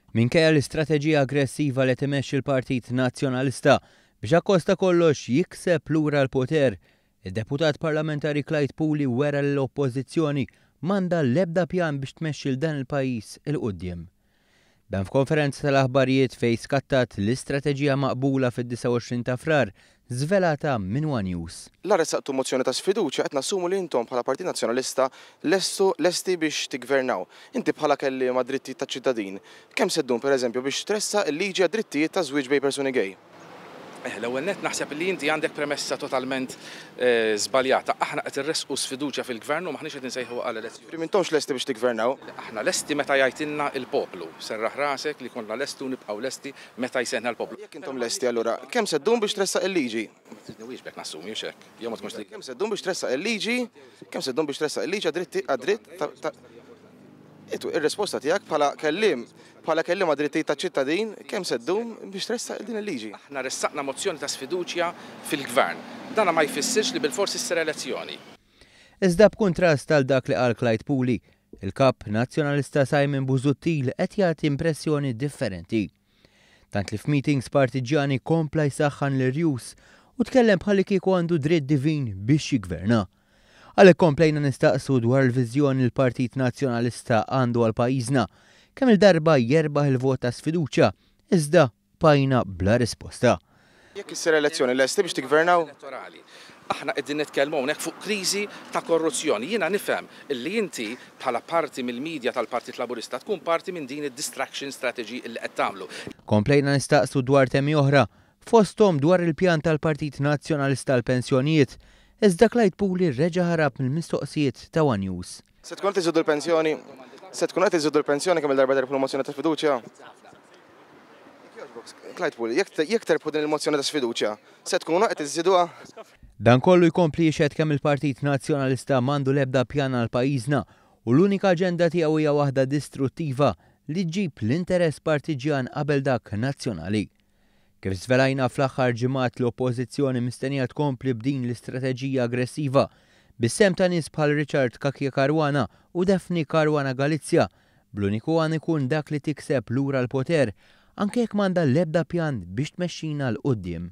Minkejja l-istrateġija aggressiva li qed imexxi l-Partit Nazzjonalista biex akkost ta' kollox jikseb lura l-poter, id-Deputat Parlamentari Clyde Puli wera li l-Oppożizzjoni m'għandha l-ebda pjan biex tmexxi 'l dan il-pajjiż 'il quddiem. Dan f'konferenza tal-aħbarijiet fejn skattat l-istrateġija maqbula fid-29 ta' Frar żvelata minn one News. La ressaqtu mozzjoni ta' sfiduċja qed nassumu li intom bħala Partit Nazzjonalista lestu lesti biex tiggvernaw. Inti bħala kelliem għad-drittijiet taċ-ċittadin, kemm se ddum pereżempju biex tressaq il-liġi għad-drittijiet taż-żwieġ bejn persuni gay? L-ewwel nett naħseb li inti għandek premessa totalment żbaljata. Aħna qed irressqu sfiduċja fil-Gvern u m'aħniex qed insejħu għal elezzjoni. Jiġifieri m'intomx lesti biex tiggvernaw? Le, aħna lesti meta jgħidilna l-poplu. Serraħ rasek li konna lesti u nibqgħu lesti meta jsejħna l-poplu. Jekk intom lesti allura kemm se ddum biex tressaq il-liġi? Ma tridni wieġbek nassumi, hux hekk? Jew ma tkunx trid. Kemm se ddum biex tressaq il-liġi? Kemm se ddum biex tressaq il-liġi għad-dritti għad-dritt ta' Ir-risposta tiegħek bħala kelliem bħala kelliem għad-drittijiet taċ-ċittadin, kemm se ddum biex tressaq din il-liġi? Aħna ressaqna mozzjoni ta' sfiduċja fil-Gvern. Dana ma jfissirx li bilfors issir elezzjoni. Iżda b'kuntrast għal dak li qal Clyde Puli, il-Kap Nazzjonalista Simon Busuttil qed jagħti impressjoni differenti. Tant li f'meetings partiġġjani kompla jsaħħan l-irjus u tkellem bħallikieku għandu dritt divin biex jiggverna. Għalhekk komplejna nistaqsu dwar il-viżjoni li l-Partit Nazzjonalista għandu għal pajjiżna kemm-il darba jerbaħ il-vot ta' sfiduċja, iżda bqajna bla risposta. Jekk issir elezzjoni lesti biex tiggvernaw? Elettorali. Aħna qegħdin nitkellmu hawnhekk fuq kriżi ta' korruzzjoni. Jiena nifhem illi inti bħala parti mill-media tal-Partit Laburista tkun parti minn din id-distraction strategy illi qed tagħmlu. Komplejna nistaqsu dwar temi oħra, fosthom dwar il-pjan tal-Partit Nazzjonalista għall-pensjonijiet, iżda Clyde Puli reġa' ħarab mill-mistoqsijiet ta' one News. Se tkunu qed iżżidu l-pensjoni? Se tkunu qed iżżidu l-pensjoni kemm-il darba terbħu l-mozzjoni ta' sfiduċja? Jekk jogħġbok, Clyde Puli, jekk jekk terbħu din il-mozzjoni ta' sfiduċja, se tkunu qed iżżiduha? Dan kollu jkompli jixhed kemm il-Partit Nazzjonalista m'għandu l-ebda pjan għal pajjiżna u l-unika aġenda tiegħu hija waħda distruttiva li ġġib l-interess partiġġjan qabel dak nazzjonali. Kif żvelajna fl-aħħar ġimgħat l-Oppożizzjoni mistennija tkompli b'din l-istrateġija aggressiva bis-sehem ta' nies bħal Richard Cachia Caruana u Daphne Caruana Galizia bl-uniku għan ikun dak li tikseb lura l-poter anke jekk m'għandha l-ebda pjan biex tmexxina 'l quddiem.